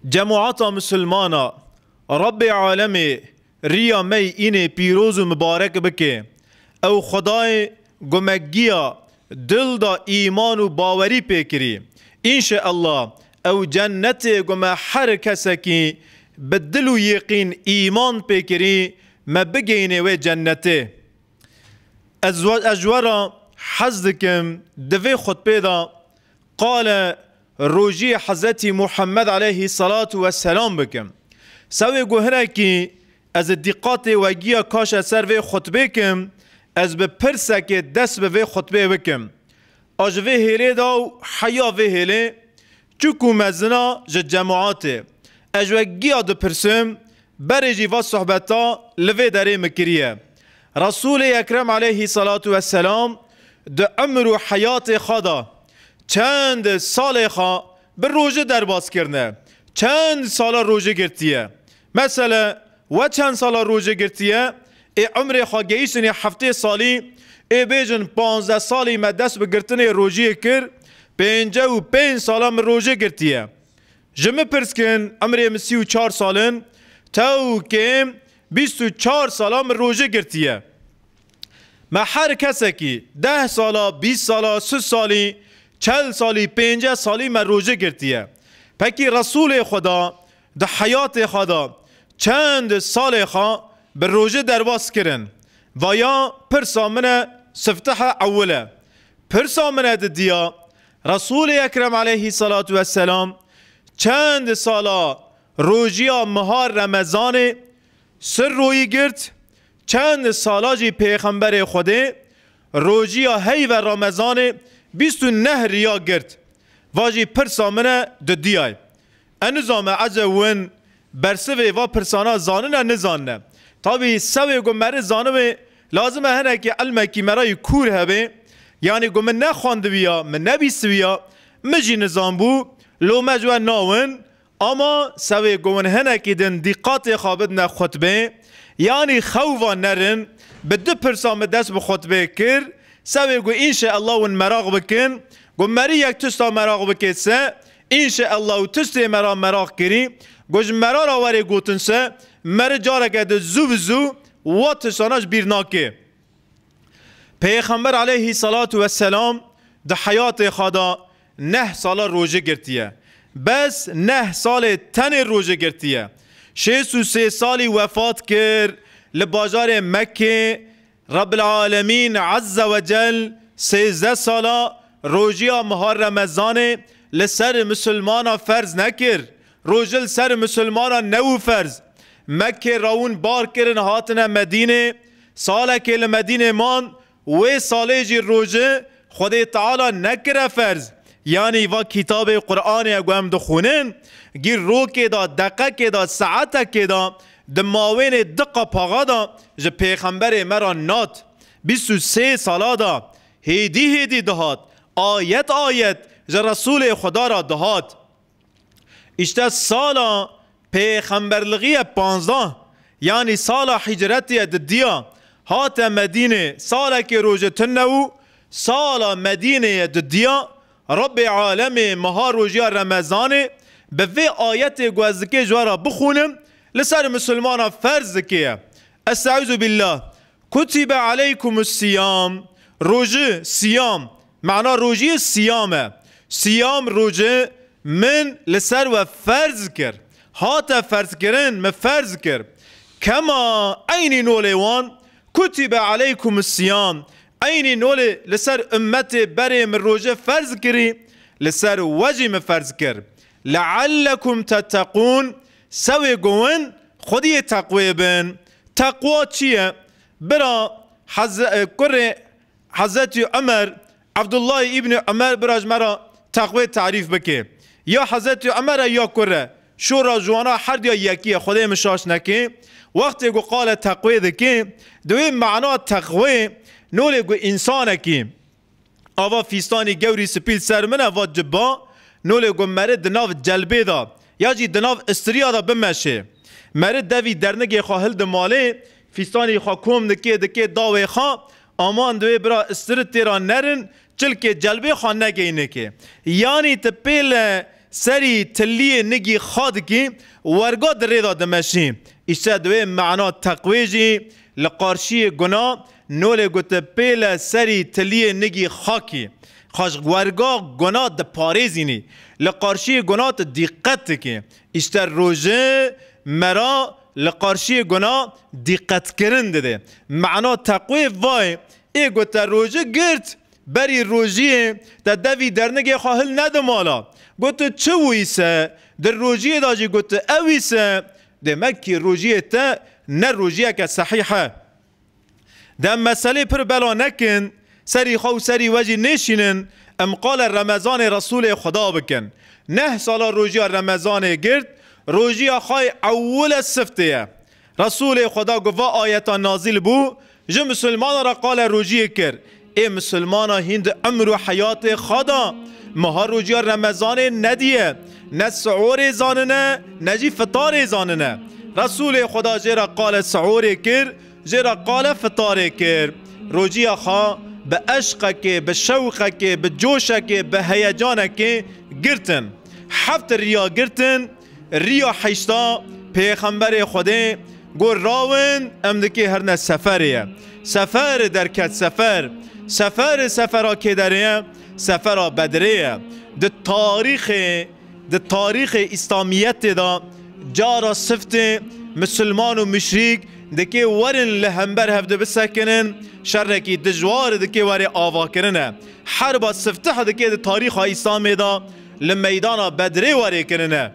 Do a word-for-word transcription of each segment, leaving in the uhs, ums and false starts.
Cemaata misilmana, Rabbê alemê riya me yî înê pîroz û mibarek bike. Ew Xwedayê ku me giya dil da îman û bawerî pê kirî. Înşeallah, ew cennetê ku me her kesekî bi dil û yeqîn îman pê kirî, me bigeyînê wê cennetê. Ez we, ez ji we re hez dikim di vê xutbê de qale rojiyê Hezretî Muhammed aleyhî salatu we selam bikim. Sewê ku hinekî ez dîqatê we giya kaşe ser vê xutbê kim, ez bi pirsekê dest bi vê xutbê bikim. A ji vê hêlê de û heya vê hêlê, çi ku mezina ji cemaatê. Ez ji we giya dipirsim, berê jî va sohbeta li vê derê min kiriye. Resûlê Ekrem aleyhî salatu vesselam di emir û heyatê xwe de çend salê xwe bi rojê derbas kirine, çend sala rojê girtiye. Mesele, we çend sala rojê girtiye? Ê umrê xwe gehîştinê heftê salî, ê bêjin panzdeh salî me dest bi girtinê rojiyê kir, pêncî û pênc sala min rojê girtiye. Ji min pirs kin, umrê min sî û çar sal in, tew kêm bîst û çar sala min rojê girtiye. Me her kesekî deh sala, bîst sala, sî salî, çel salî, pêncî salî me rojê girtiye. Pekî Resûlê Xweda di heyatê xwe de çend salê xwe bi rojê derbas kirin? Vaya pirsa min e, sifteha ewil e. Pirsa min e didiya, Resûlê Ekrem aleyhî salatu vesselam çend sala rojiya meha Remezanê sir royî girt, çend sala jî Pêxemberê Xwedê rojiya heyve Remezanê bîst û neh riya girt. Va jî pirsa min e didiyay. E nizame ece win bersivê va pirsana zanine nizanine. Tabî sewê ku meri zanibe, lazim e hinekî ilmekî merayî kûr hebe. Yanî ku min nexwandibiya, min nebîstibiya, min jî nizanbû, lo me ji we nawin, ama sewê ku win hinekî din dîqatê xwe bidine xutbê, yanî xewva nerin, bi du pirsa min dest bi xutbê kir, sewê ku înşeallah win meraq bikin, ku merî yek tişta meraq bike se, înşeallah û tiştê me ra meraq kirî, ku ji me ra ra were gotin se, meri careke di zû bi zû wa tiştana ji bîr nake. Pêxember aleyhî salatu vesselam di heyatê xwe de neh sala rojê girtiye. Bes neh salê tenê rojê girtiye. Şêst û sê salî wefat kir li bajarê Mekkê. Rabbil Alemîn Azze ve Cel sêzdeh sala rojiya meha Remezanê li ser misilmana ferz nekir. Roje li ser misilmana nebû ferz. Mekkê rawûn bar kirin, hatine Medînê. Salekê li Medînê man, wê salê jî roje Xwedê Teala nekire ferz. Yanî va kitabê Qur'anê ku em dixwînin, gî rokê de, deqekê de, saetekê de, di mawênê du qapaxa de ji Pêxemberê me re nat. Bîst û sê sala de hêdî hêdî dihat, ayet ayet ji Resûlê Xweda re dihat. Îşte sala pêxemberlixiye panzdeh, yanî sala hicretiye didiya, hate Medînê, salekê roje tune û sala Medîneye didiya, Rabbê alemê meha rojiya Remezanê bi vê ayetê ku ez dikê ji we re bixwînim, li ser misilmana ferz dikê ye. Estaizu billah. Kutibe aleykumus siyam. Roji, siyam. Mana rojiyê siyam e. Siyam roji min li ser we ferz kir. Hate ferzkirin, min ferz kir. Kema eynî nolê wan, kutibe aleykumus siyam. Eynî nolê li ser ummetê berê min roje ferz kirî, li ser we jî min ferz kir. Leallekum tettekûn, sewê ku win Xwediyê teqwê bin. Teqwa çi ye? Bira Heze-, e, kurê Hezretî Umer, Abdullah îbnî Umer bira ji me re teqwê tarîf bike. Ya Hezretî Umer e ya kur e. Şora ji wana herdiya yekî ye, Xwedê min şaş neke. Wextê ku qale teqwê dike, di wê mana teqwê nolê ku însanekî ava fîstanî gewrî spî li ser min e, va ciba, nolê ku meri di nav celbê de ya jî di nav istiriya de bimeşê. Meri devî dernigê xwe hildi malê, fîstanî xwe kom dikê, dikê dawê xwe, aman di wê bira istirit têra nerin, çilkê celbê xwe negeynikê. Yanî ti pê li Serî tiliyê nigî xwe dikî, werga di rê de dimeşî. Îşte di wê mana teqwê jî li qarşiyê guna nolê gote pêle serî tiliyê nigî xakî. Xaş werga guna diparêzînî. Li qarşiyê guna tu dîqet dikî. Îşte rojê mera li qarşiyê guna dîqetkirin dide. Mana teqwê vay, ê gote rojê girt, berî rojiyê te devî dernigê xwe hil nedi mala. Gotu çi wîse? Di rojiyê de jî gotu ew wîse. Demek ki rojiyê te ne rojiyeke sehîh e. Dem meselê pir bela nekin, serî xwe û serî we jî nêşînin, em qale Remezanê Resûlê Xuda bikin. Neh sala rojiya Remezanê girt, rojiya xwe ewile siftê ye. Resûlê Xuda ku va ayeta nazîl bû, ji misilmana re qale rojiyê kir. Ê misilmana hîn di emr û heyatê xwe de meha rojiya Remezanê nediye. Ne siorê zanine, ne jî fitarê zanine. Resûlê Xuda jê re qale siorê kir, jê re qale fitarê kir. Rojiya xwe bi eşqekê, bi şewqekê, bi coşekê, bi heyecanekê girtin. Heft riya girtin, riya heşta Pêxemberê Xwedê got rawin, em dikê herine seferê ye. Sefer derket sefer. Sefer sefera kêderê ye, sefera Bedrê ye. Di tarîxê, di tarîxê Îslamiyetê de cara siftê misilman û muşrîk dikê werin li hember hev de bisekinin, şerekî dijwar dikê werê avakirine. Herba siftih dikê di tarîxa Îslamê de li meydana Bedrê werê kirine.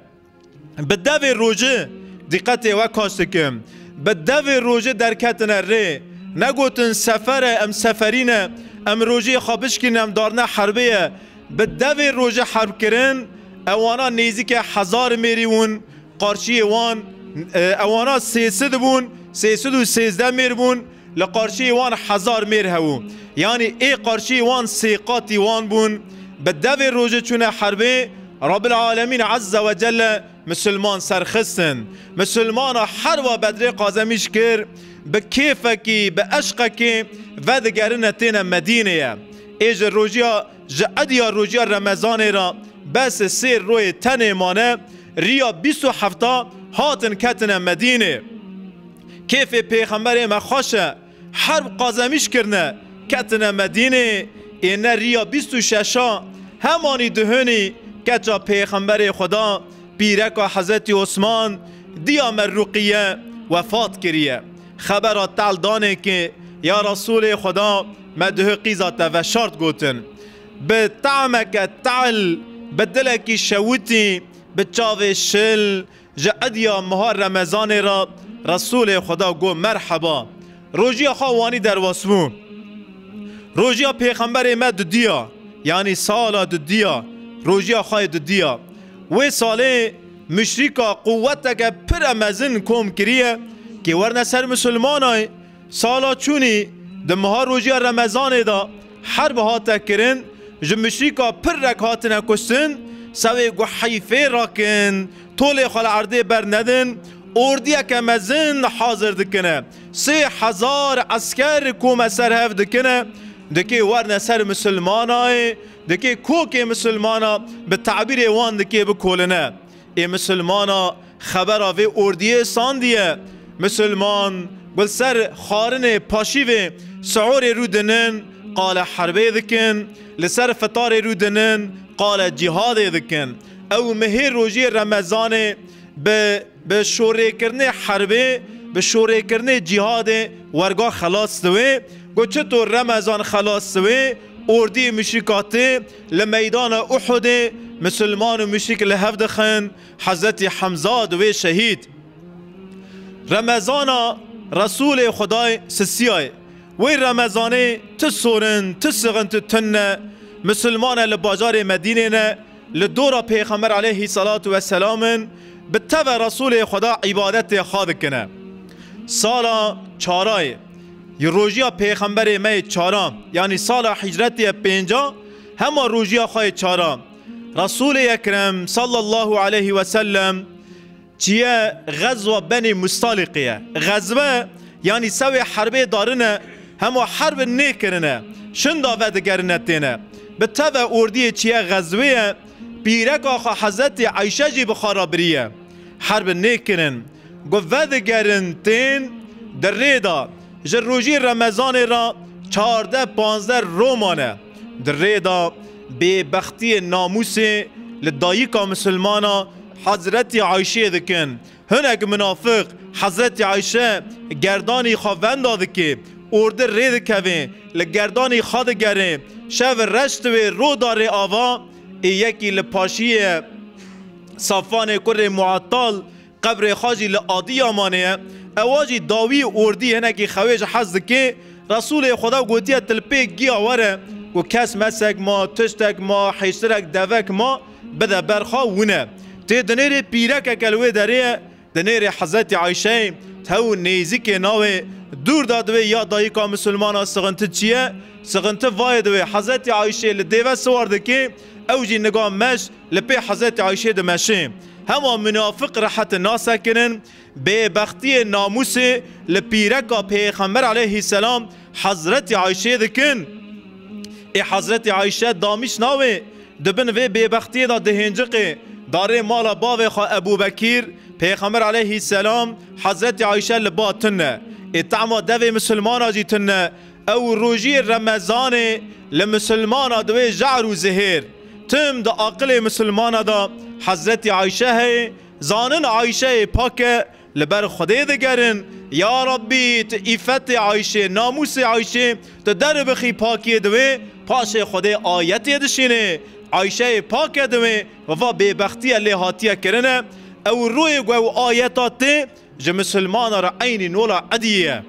Bi devê rojê dîqetê we kaş dikim. Bi devê rojê derketine rê. Negotin sefer e, em seferî ne, em rojê xwe bişkînin, em darine herbê ye. Bi devê rojê herb kirin, ewana nêzîke hezar mêrî bûn, qarşiyê wan, e, ewana sê sed bûn, sê sed û sêzdeh mêr bûn, li qarşiyê wan hezar mêr hebû. Yanî ê qarşiyê wan sê qatî wan bûn. Bi devê rojê çûne herbê, Rabbil Alemîn Azze ve Celle misilman serxistin. Misilmana herba Bedrê qazemîş kir, bi kêfekî, bi eşqekî vedigerine têne Medîneye. Ê ji rojiya, ji ediya rojiya Remezanê re bes sê royê tenê mane, riya bîst û hefta hatin ketine Medînê. Kêfê Pêxemberê me xweş e. Herb qazemîş kirine, ketine Medînê, ê ne riya bîst û şeşa, hemanî duhunî keça Pêxemberê Xweda, pîreka Hezretî Osman, diya me Ruqiye wefat kiriye. Xebera te'l danê ki, ya Resûlê Xweda, me duhê qîza te veşart gotin. Bi te'meke te'l, bi dilekî şewitî, bi çavê şil, ji ediya meha Remezanê re Resûlê Xweda got, merheba. Rojiya xwe wanî derwas bû. Rojiya Pêxemberê me dudiya, yanî sala dudiya, rojiya xwe yê dudiya. Wê salê muşrîka quweteke pir e mezin kom kiriye, kê werine ser misilmanay. Sala çûnî di meha rojiya Remezanê de herb hate kirin, ji muşrîka pir rek hatine kuştin, sewê guheyfê rakin, tolê xwe li erdê bernedin, ordiyeke mezin hazir dikine. Sê hezar esker kome ser hev dikine, dikê werine ser misilmanayê, dikê kokê misilmana bi tabîrê wan dikê bikoline. Ê misilmana xebera vê ordiyê sandiye. Misilman li ser xwarinê paşîvê sihorê rû dinin, qale herbê dikin, li ser fitarê rû dinin, qale cîhadê dikin. Ew mihê rojiyê Remezanê bi, bi şorêkirinê herbê, bi şorêkirinê cîhadê werga xelas diwê. Got, çito Remezan xelas diwê, ordiyê muşrîka tê, li meydana Uhudê misilman û muşrîk li hev dixin, Hezretî Hemza diwê şehîd. Remezana Resûlê Xwedayê sisiyayê. Wê Remezanê ti sorin, ti sixin, ti tun ne, misilman e li bajarê Medînê ne, li dora Pêxember aleyhî salatu vesselam in, bi teve Resûlê Xweda îbadetê xwe dikine. Sala çarayê, yê rojiya Pêxemberê me yê çara, yanî sala hicretê ye pênca, hema rojiya xwe yê çara. Resûlê Ekrem sallallahu aleyhi ve sellem çiye Xezwa Benî Mustaliqê ye. Xezwe, yanî sewê herbê darine, hema herb nêkirine, şinda vedigerine têne. Bi teve ordiyê çiye Xezwê ye, pîreka xwe Hezretî Eyşe jî bi xwe re biriye. Herb nêkirin. Got, vedigerin tên di rê de, ji rojî Remezanê re çardeh panzdeh roj mane. Di rê de bêbextiyê namûsê li dayika misilmana Hezretî Eyşê dikin. Hinek munafiq Hezretî Eyşe gerdanî xwe venda dike, ordi rê dikeve, li gerdanî xwe digere, şev reş diwê, ro darê ava, ê yekî li paşiyê ye. Safanê kurê Muettal qebrê xwe jî li Adiyamanê ye. Ewa jî dawî ordî hinekî xewê ji hez dike. Resûlê Xweda gotiye, til pê giya were, ku kes mesek ma, tiştek ma, hêştirek devek ma, bide ber xwe wine. Tê dinêrê pîrekeke li wê derê ye, dinêrê Hezretî Ayşeyê, tew nêzîkê navê, dûr da divê ya dayika misilmana sixinti çi ye? Sixinti vayê divê Hezretî Ayşê li dêve siwar dike, ew jî niga meş li pê Hezretî Ayşê dimeşê. Hema munafiq rehet nasekirin, bêbextiyê namûsê li pîreka Pêxember aleyhisselam Hezretî Ayşê dikin. Ê Hezretî Ayşe damîş nawê, di bin vê bêbextiyê de dihênciqê, darê mala bavê xwe Ebû Bekîr, Pêxember aleyhisselam, Hezretî Ayşe li ba tune. Ê tema devê misilmana jî tune. Ew rojiyê Remezanê li misilmana diwê jar û zihêr. Tim di aqilê misilmana de Hezretî Ayşe heye, zanin Ayşeyê pak e, li ber Xwedê digerin, ya Rabbî, tu îfetê Ayşê, namûsê Ayşê, tu derbixî pakiyê diwê, paşê Xwedê ayetê dişînê, Ayşeyê pak e diwê, va bêbextiye lê hatiye kirine, ew rûyê ku ew ayeta tê, ji misilmana re eynî nola edî ye.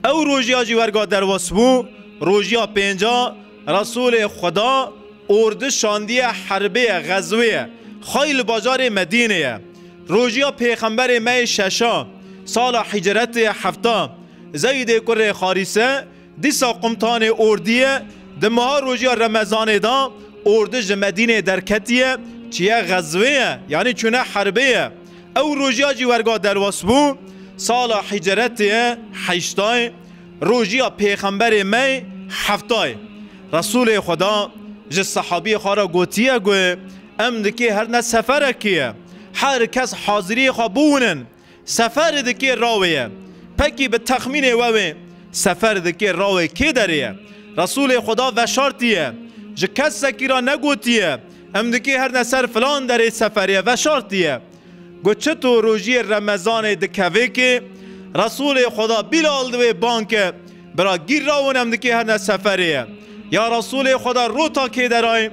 Ew rojiya jî werga derbas bû, rojiya pênca, Resûlê Xweda ordi şandiye herbê ye, xezwê ye. Xwey li bajarê Medînê ye. Rojiya Pêxemberê me yê şeşa, sala hicretê ye hefta, Zeydê kurê Xarîse, dîsa qumtanê ordî ye, di meha rojiya Remezanê de ordi ji Medînê derketiye, çiye xezwê ye, yanî çûne herbê ye. Ew rojiya jî werga derbas bû, sala hicretê ye heştay, rojiya Pêxemberê me heftay. Resûlê Xweda ji sehabiyê xwe re gotiye ku, em dikê herine seferekê ye. Her kes haziriyê xwe biwinin. Sefer dikê rawê ye. Pekî bi texmînê we wê, sefer dikê rawê kê derê ye? Resûlê Xweda veşartiye. Ji kesekî re negotiye, em dikê herine ser filan derê seferê ye, veşartiye. Got, çito rojiyê Remezanê dikevê kê, Resûlê Xweda Bîlal diwê bang ke, bira gîr rawin, em dikê herine seferê ye. Ya Resûlê Xweda, rota kê derayê?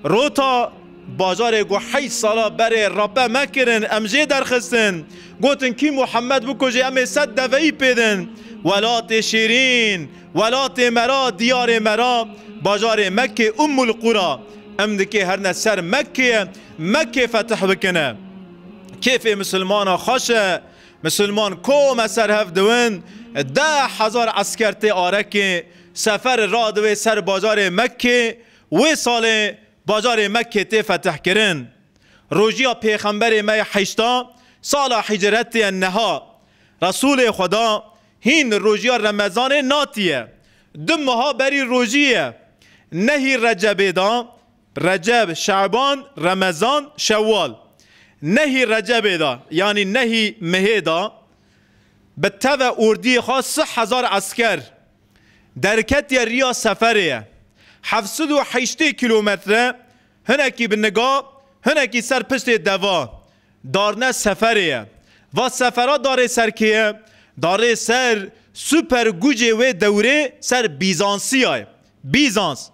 Rota bajarê ku heşt sala berê rape me kirin, em jê derxistin. Gotin, kî Muhammed bikujê, em ê sed deveyî pê din. Welatê şîrîn, welatê me ra, diyarê me ra, bajarê Mekkê Ummul Qura. Em dikê herine ser Mekkê, Mekkê fetih bikine. Kêfê misilmana xweş e. Misilman kome ser hev diwin, deh hezar esker tê arekê, sefer radiwê ser bajarê Mekkê, wê salê bajarê Mekkê tê fetihkirin. Rojiya Pêxemberê me yê heşta, sala hicretê ye neha. Resûlê Xweda hîn rojiya Remezanê natiye. Du meha berî rojî ye. Nehî Recebê de, Receb, Şeban, Remezan, Şewwal. Nehî Recebê de, yanî nehî mehê de, bi teve ordiyê xwe sih hezar esker derketiye riya seferê ye. Heft sed û heştê kîlometre, hinekî bi niga, hinekî ser piştê deva. Darne seferê ye. Va sefera darê ser kê ye? Darê ser super gucê wê dewrê, ser Bîzansiya ye. Bîzans.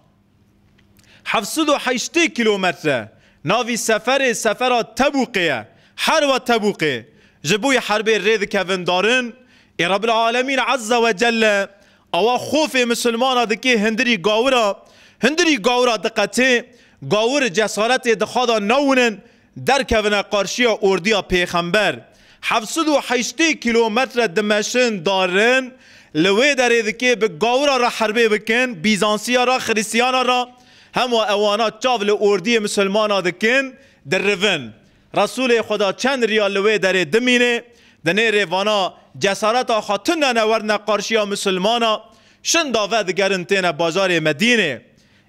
Heft sed û heştê kîlometre. Navî seferê sefera Tebûqê ye. Herwa Tebûqê. Ji bo yê herbê rê dikevin darin. Ê Rebbil Alemîn Azze ve Celle awa xofê misilmana dikê hindirî gawira, hindirî gawira diqetê, gawir cesaretê di xwe de nawinin, derkevine qarşiya ordiya Pêxember. Heft sed û heştê kîlometre dimeşin darin, li wê derê dikê bi gawira re herbê bikin, Bîzansiya re, Xirîstiyana re, hema ewana çav li ordiyê misilmana dikin, dirivin. Resûlê Xweda çend riya li wê derê dimîne, dinêrê vana cesareta xwe tune ne werne qarşiya misilmana, şinda vedigerin têne bajarê Medînê.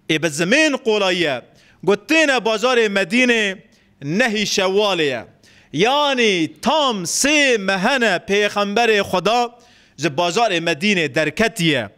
Ê bi zimên qolayî ye. Got têne bajarê Medînê nehî Şewalê ye. Yanî tam sê mehene Pêxemberê Xweda ji bajarê Medînê derketiye.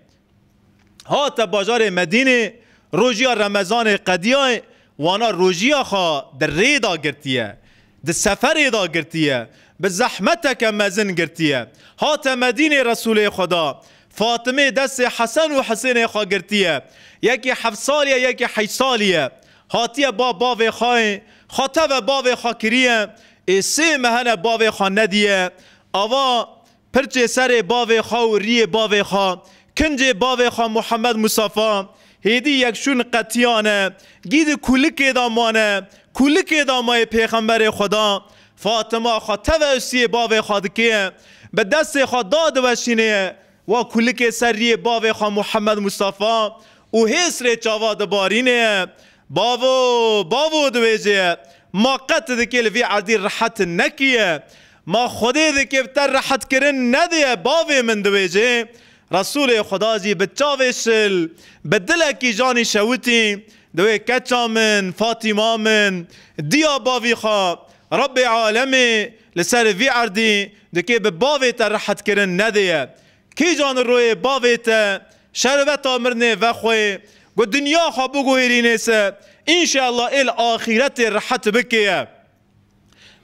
Hate bajarê Medînê, rojiya Remezanê qediyayê, wana rojiya xwe di rê de girtiye, di seferê de girtiye, bi zehmeteke mezin girtiye. Hate Medînê Resûlê Xweda, Fatimê destê Hesen û Hisênê xwe girtiye. Yekî heft salî ye, yekî heşt salî ye. Hatiye ba bavê xwe, xwe teve bavê xwe kiriye. Ê sê mehene bavê xwe nediye. Ava pirçê serê bavê xwe û riyê bavê xwe, kincê bavê xwe Muhammed Mustafa, hêdî yek şûn qetiyane, gî di kulikê de mane, kulikê de mayê Pêxemberê Xweda. Fatima xwe teve ustiyê bavê xwe dike, bi destê xwe da diweşîne, wa kulikê ser riyê bavê xwe Muhammed Mustafa û hêsrê çava dibarîne. Bavo, bavo, dibêje, ma qet dikê li vî erdî rehet nekiye. Ma Xwedê dikê bi te rehetkirin nediye, bavê min, dibêje. Resûlê Xweda jî bi çavê şil, bi dilekî janî şewitî, dibê keça min, Fatîma min, diya bavî xwe, Rebbê alemê li ser vî erdî dikê bi bavê te rehetkirin nediye. Kîjan royê bavê te şerbeta mirinê vexwê, ku dinya xwe biguhêrînê se, înşeallah ê li axîretê rehet bikeye.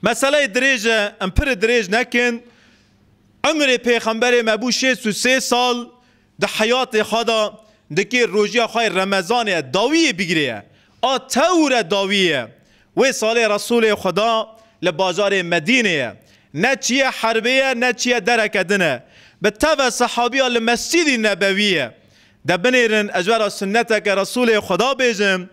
Meseleyê dirêj e, em pir dirêj nekin. Umrê Pêxemberê me bû şêst û sê sal, di heyatê xwe de dikê rojiya xwe yê Remezanê ye, dawiyê bigirê ye. A tewr e dawiyê ye. Wê salê Resûlê Xweda li bajarê Medînê ye. Ne çiyê herbê ye, ne çiyê dereke din e. Bi teve sehabiya li Mescîdî Nebewî ye. De binêrin, ez ji we re sunneteke Resûlê Xweda bêjim.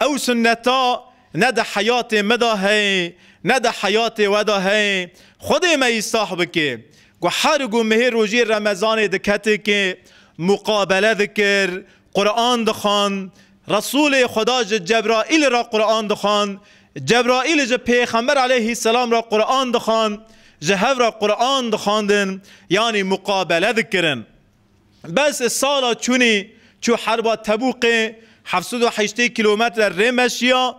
Ew sunneta ne di heyatê min de heye, ne di heyatê we de heye. Xwedê me îslah bike. Ku her ku mehê rojê Remezanê diketê kê, muqabele dikir, Quran dixwand, Resûlê Xweda ji Cebraîl re Quran dixwand, Cebraîl ji Pêxember aleyhisselam re Quran dixwand, ji hev re Quran dixwandin, yanî muqabele dikirin. Bes sala çûnî çû herba Tebûqê, heft sed û heştê kîlometre rê meşiya,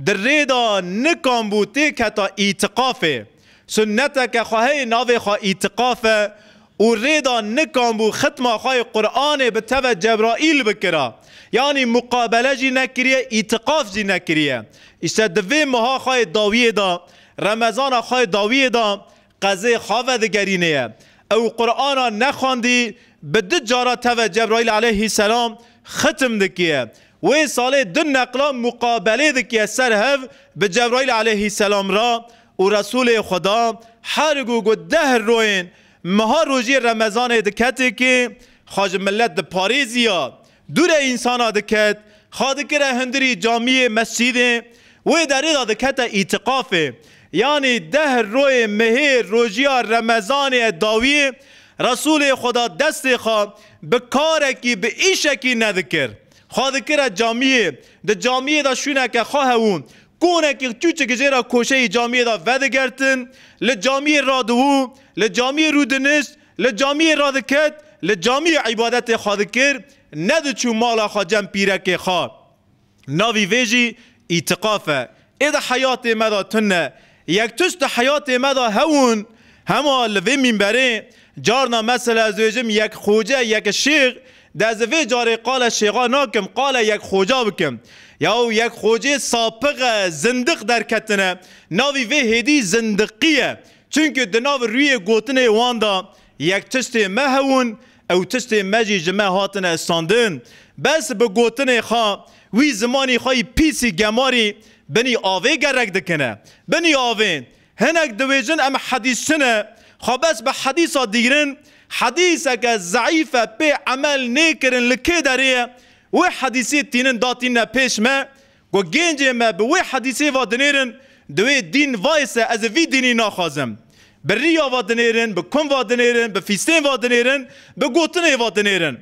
di rê de nikan bû têketa îtiqafê. Sunneteke xwe heye navê xwe îtiqaf e û rê de nikan bû xitma xwe yê Qur'anê bi teve Cebraîl bikira. Yanî muqabele jî nekiriye, îtiqaf jî nekiriye. Îşte di vê meha xwe yê dawiyê de, Remezana xwe yê dawiyê de, qezê xwe vedigerîne ye. Ew Qur'ana nexwendî, bi du cara teve Cebraîl aleyhisselam xitim dikiye. Wê salê du neqla muqabelê dikiye ser hev bi Cebraîl aleyhisselam re û Resûlê Xweda her ku ku deh royên meha rojiyê Remezanê diketê kê, xwe ji millet diparêziya. Dûre însana diket, xwe dikire hundirî camiyê mescîdê, wê derê de dikete îtiqafê. Yanî deh royê mehê rojiya Remezanê ye dawiyê, Resûlê Xweda destê xwe bi karekî, bi îşekî nedikir. Xwe dikire camiyê, di camiyê de şûneke xwe hebû. Konekî çûçik jê re koşeyî camiyê de vedigertin, li camiyê radiwû, li camiyê rûdinişt, li camiyê radiket, li camiyê îbadetê xwe dikir, nediçû mala xwe cem pîrekê xwe. Navî vê jî îtiqaf e. Ê di heyatê me de tune. Yek tişt di heyatê me de hewin, hema li vê mînberê, carna mesela ez dibêjim yek xoce, yek şêx, de ez vê carê qale şêxa nakim, qale yek xoca bikim. Yaw yek xocê sapiq e, zindiq derketine. Navî vê hêdî zindiqî ye. Çunke di nav rûyê gotinê wan de yek tiştê me hewin, ew tiştê me jî ji me hatine istandin. Bes bi gotinê xwe, wî zimanî xwe yî pîsî gemarî binî avê gerek dikine. Binî avê. Hinek dibêjin em hedîsçi ne, xwe bes bi hedîsa dîgrin, hedîseke zeîf e, pê emel nêkirin, li kê derê ye? Wê hedîsê tînin datîne pêş me, ku gencê me bi wê hedîsê ve dinêrin, di wê dîn vayse ez vî dînî naxwazim. Bi riya ve dinêrin, bi kum ve dinêrin, bi fîstên ve dinêrin, bi gotinê ve dinêrin.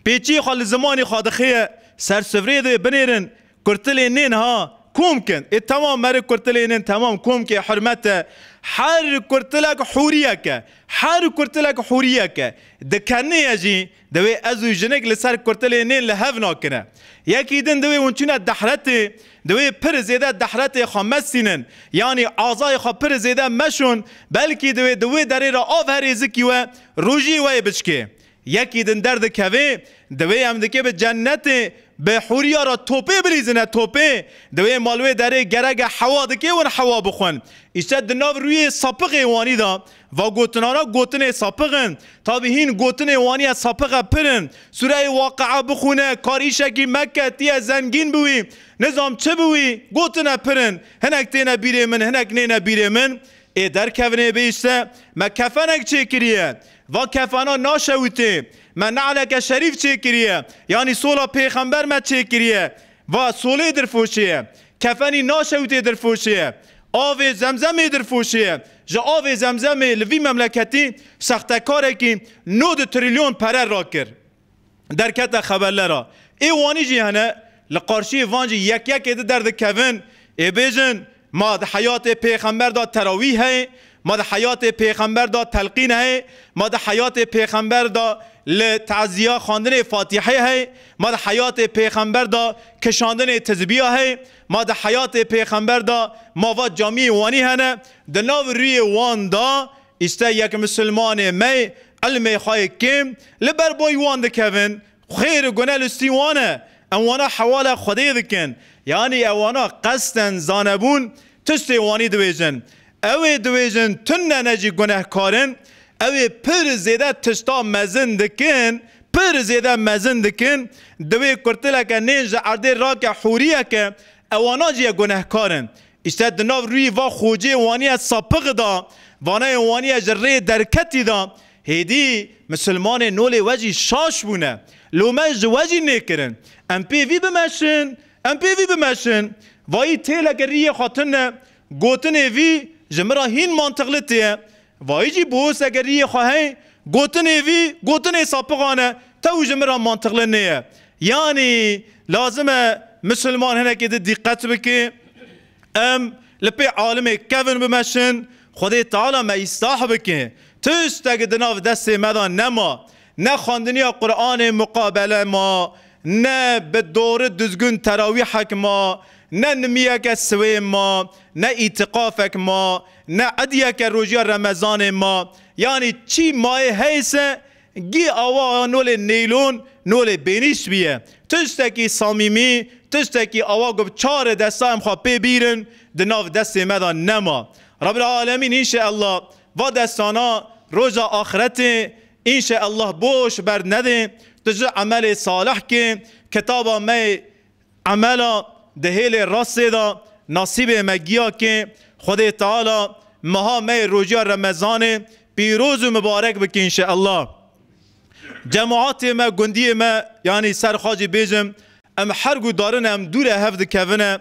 Pêçiyê xwe li zimanê xwe dixê ye, ser sifreyê dê binêrin, kurtilê nên ha, Kom kin. Ê temam meri kurtilê nin, temam kom ke hurmet e. Her kurtilek hûriyek e. Her kurtilek hûriyek e. Di kenê ye jî, divê ez û jinik li ser kurtilê nên li hev nakine. Yekî din divê hûn çûne dehretê, divê pir zêde dehretê xwe mesînin. Yanî azayê xwe pir zêde meşon, belkî divê di wê derê re av herê zikî we, rojî we yê biçikê. Yekî din derdikevê, divê em dikê bi cennetê, bi hûriya re topê bilîzine topê, divê mal wê derê gerege hewa dikê win hewa bixwin. Îşte di nav rûyê sapixê wanî de, va gotinana gotinê sapix in. Tabî hîn gotinê wanî ye sapixe pir in. Sûreyê Waqi'a bixwîne, kar îşekî meke, tîye zengîn biwî, nizam çi biwî, gotine pir in. Hinek têne bîrê min, hinek nêne bîrê min. Ê derkevin ê bihişte, me kefenek çêkiriye. Va kefana naşewitê. Me ne'leke şerîf çêkiriye. Yanî sola pêxember me çêkiriye. Va solê dirfoşê ye. Kefenî naşewitê dirfoşê ye. Avê zemzemê dirfoşê ye. Ji avê zemzemê li vî memleketî sextekarekî nod trilyon pere rakir. Derkete xeberlera. Ê wanî jî hene, li qarşiyê van jî yek yekê di derdikevin, ê bêjin, ma di heyatê pêxember de terawîh heye, ma di heyatê pêxember de telqîn heye, ma di heyatê pêxember de li teziya xwendinê Fatîhê heye, ma di heyatê pêxember de kişandinê tizbiya heye, ma di heyatê pêxember de ma va camiyê wanî hene, di nav rûyê wan de Îşte yek misilmanê me ilmê xwe yê kêm li ber boy wan dikevin. Xêr û gune li stî wan e. Em wana hewala Xwedê dikin. Yanî ew wana qesten zanebûn tiştê wanî dibêjin. Ew ê dibêjin tune ne jî gunehkar in. Ew ê pir zêde tişta mezin dikin, pir zêde mezin dikin. Divê kurtileke nên ji erdê rake hûriyeke ewana jî ye gunehkar in. Îşte di nav rûyî va xocê waniye sapixi da, vanayê waniye ji rê derketî da, hêdî misilmanê nolê we jî şaş bûne. Lome ji we jî nêkirin. Em pê vî bimeşin, em pê vî bimeşin. Vayî têleke rîyê xwe tune, gotinê vî ji min re hîn mantiqli tê. Vayî jî bihoseke rîyê xwe hey, gotinê vî, gotinê sapixan e, tew ji min re mantiqli nêye. Yanî lazim e misilman hinekê di dîqet bike. Em li pê alimê kevin bimeşin, Xwedê Teala me îslah bike. Tiştek di nav destê me de nema. Ne xwendiniya Qur'anê muqabele ma, ne bi dori dizgûn terawîhek ma, ne nimiyeke siwê ma, ne îtîqafek ma, ne ediyeke rojiya Remezanê ma. Yanî çî mayê heyse, gî awa nolê neylon, nolê bênîş biye. Tiştekî samîmî, tiştekî awa ku bi çarê desta em xwe pê bîrin, di nav destê me de nema. Rabbil Alemîn înşeallah va destana roja axretê înşeallah boş bernedê. Tu ji emelê salih kê, kitaba me yê emela di hêlê rastê de nasîbê me giya kê. Xwedê Teala meha me yê rojiya Remezanê pîroz û mibarek bike înşeallah. Cemaatê me, gundiyê me, yanî ser xwe jî bêjim, em her guhdarine, em dûre hev dikevine,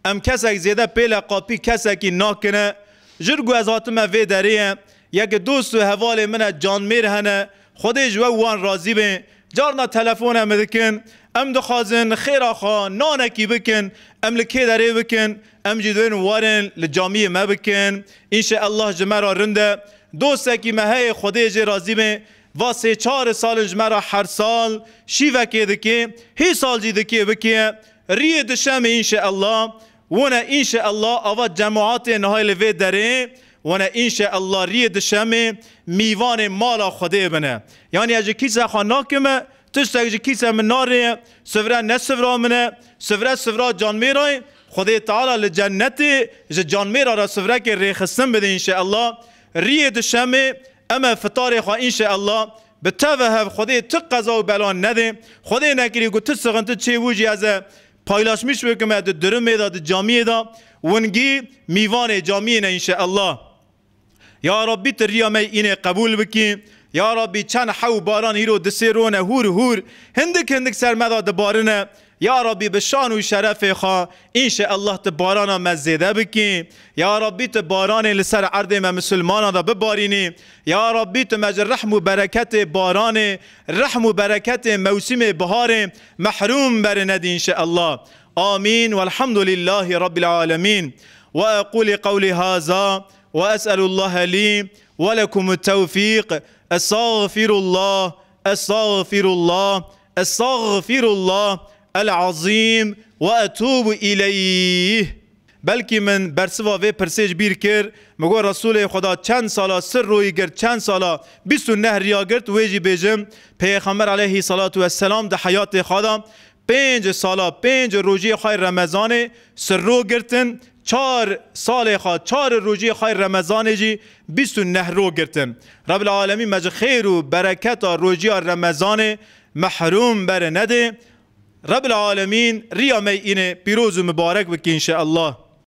em kesek zêde pêle qapî kesekî nakine. Jir ku ez hatime vê derê ye, yeke dost û hevalê min e, canmêr hene, Xwedê ji we û wan razî be. Carna telefone min dikin, em dixwazin xêra xwe nanekî bikin, em li kê derê bikin, em jî dibên werin li camiyê me bikin. Înşeallah ji me re rind e. Dostekî me heye, Xwedê jê razî be. Va sê çar sal in ji me re her sal şîvekê dikê, hî sal jî dikê bikê. Riyê dişemê înşeallah. Wone înşeallah ava cemaatê nihay li vê derê, wone înşeallah riyê dişemê mîvanê mala Xwedê bine. Yanî ez ji kîse xwe nakime, tiştek ji kîse min narêye, sivre ne sivra min e, sivre sivra canmêra ye. Xwedê Teala li cennetê ji canmêra re sivrekê rêxistin bide înşeallah. Riyê dişemê em e fitarê xwe înşeallah bi te ve hev Xwedê tu qeza û bela nedê. Xwedê nekirî ku tu sixinti çêbû jî ez e paylaşmiş bikime di durimê de, di camiyê de, wingî mîvanê camiyê ne înşeallah. Ya Rabbî, tu riya me yê înê qebûl bikî. Ya Rabbî, çend hew baran hîro di sê rone hûr hûr, hindik hindik ser me de dibarine. Ya Rabbî, bi şan û şerefê xwe, înşeallah tu barana me zêde bikî. Ya Rabbî, tu baranê li ser erdê me misilmana de bibarînî. Ya Rabbî, tu me ji rehm û bereketê baranê, rehm û bereketê mewsimê biharê mehrûm berinedî înşeallah. آمين والحمد لله رب العالمين. وأقول قولي هذا وأسأل الله لي ولكم التوفيق. أستغفر الله، أستغفر الله، أستغفر الله العظيم وأتوب إليه. Belkî min bersiva vê pirsê ji bîr kir. Min got, Resûlê Xweda çend sala sir royî girt, çend sala bîst û neh riya girt, wê jî bêjim, Pêxember aleyhî salatu vesselam di heyatê xwe de pênc sala, pênc rojiyê xwe yê Remezanê sir ro girtin, çar salê xwe, çar rojiyê xwe yê Remezanê jî bîst û neh ro girtin. Rebbil Alemîn me ji xêr û bereketa rojiya Remezanê mehrûm beri nede. Rebbil Alemîn riya me yê înê pîroz û mibarek bike înşeallah.